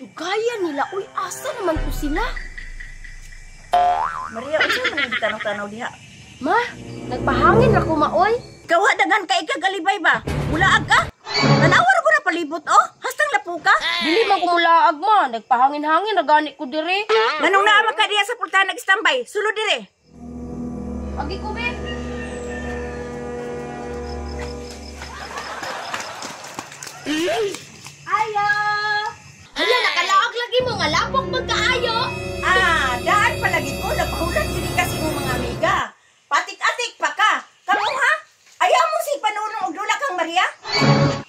Dugaya nila, uy, asa naman to sila? Maria, unsa man ang gitanong-tanaw diha? Ma, nagpahangin ra ko maoy. Ikaw ha, daghan ka ikagalibay ba? Mulaag ka? Tanawar ko na palibot, oh. Hastang lapu ka. Dili man ko mulaag ma, nagpahangin-hangin ra gani ko diri. Nganong naa ka diha sa pultahan nag-standby? Sulod dire. Agi ko be. Ayo. Hala, nakalaag lagi mo nga lapok magkaayo. Ah, daan palagi ko nagpahulat jud kasi mo mga amiga. Patik-atik pa ka. Kamo ha? Ayaw mo si panunong og dula kang Maria?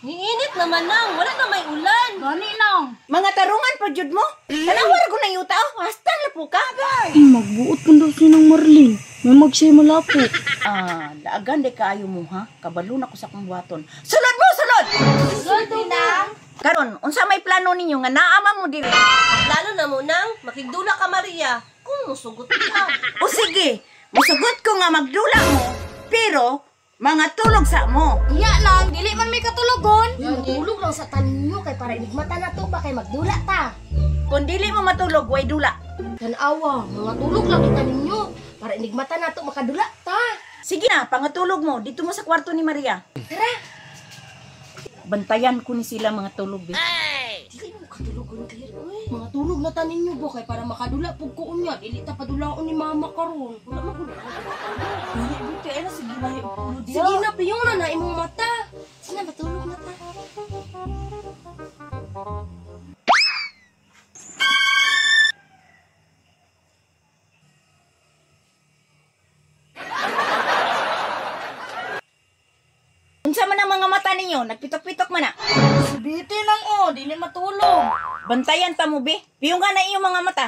Niinit naman nang, wala na may ulan. Gani lang. Mga tarungan pa jud mo. Tanawar ko na yuta oh. Hastang lapu ka. Magbuot man daw siya ng Marlin. May magsiya malapok. Ah, daagan de kaayo mo ha. Kabalo na ko sa akong buhaton. Sulod mo, sulod. Sulod na. Karon, unsa may plano ninyo nga naama mo dire? Lalo na mo nang makigdula ka Maria kung musugot ka. O sige, musugot ko nga magdula mo, pero mga tulog sa mo. Iya lang, dili man may katulogon. Matulog lang sa taninyo kay para inigmata na to ba kay magdula ta. Kung dili mo matulog, way dula. Tanawa, mga tulog lang kita ninyo para inigmata na to makadula ta. Sige na, pangatulog mo dito mo sa kwarto ni Maria. Tara. Bantayan ko ni sila mga tulog eh. Dili mo katulogon kayo, oy. Mga tulog na ta ninyo ba kay para makadula pug ko unya, dili ta padulaon ni mama karon. Wala man ko. Sige na, piyong na na imong mata. Sige na, matulog na ta. Unsa man ang mga mata ninyo? Nagpitok-pitok man na. Subiti lang oh, dili matulog. Bantayan ta mo be. Piyong na iyong mga mata.